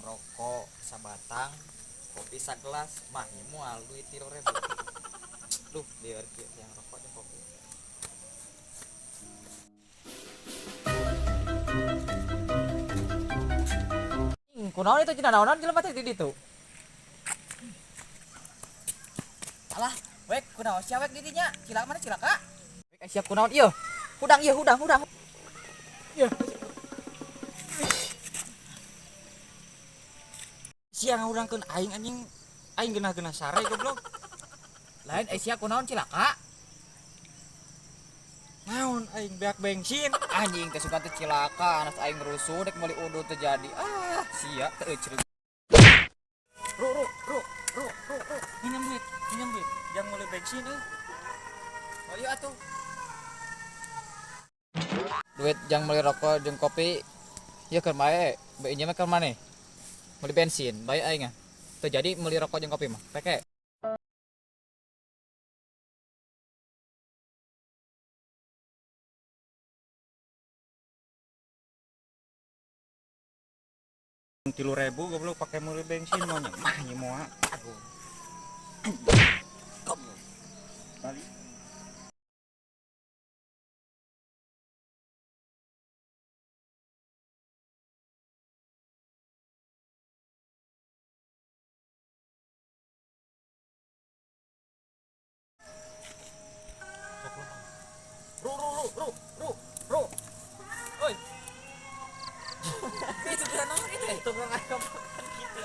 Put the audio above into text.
Rokok sabatang, kopi sagelas, mah ieu moal duit 3.000. Duh, lieur kieu yang rokok jeung kopi. Kunaon itu cina naonan jelema teh di ditu? Alah, wek kunaon sia wek di dinya? Cilaka mana cilaka? Wek sia kunaon ieu? Hudang ieu, hudang, hudang. Ieu. Sia ngahudangkeun aing anjing. Aing geunah-geunah sare goblok. Lain sia kunaon cilaka? Naon aing beak bensin. Anjing teh suka teh cilaka, anas aing rusuh dek meuli udud teh jadi. Ah, sia teh euceuk. Ru ru ru ru ru ru. Minjem duit, minjem duit. Jang meuli bensin euy. Oh iya atuh. Duit jang meuli rokok jeung kopi ieu keur bae, bae injem keur maneh. Meuli bensin, bae aing ah. Teu jadi meuli rokok jeung kopi mah. Peke. 3.000 goblok pake meuli bensin mah nya. Mah nya moal. Aduh. Goblok. Balik. Ru ru ru ru ru ru. Oi. Itu tukang naon itu? Tukang ayam makan gitu.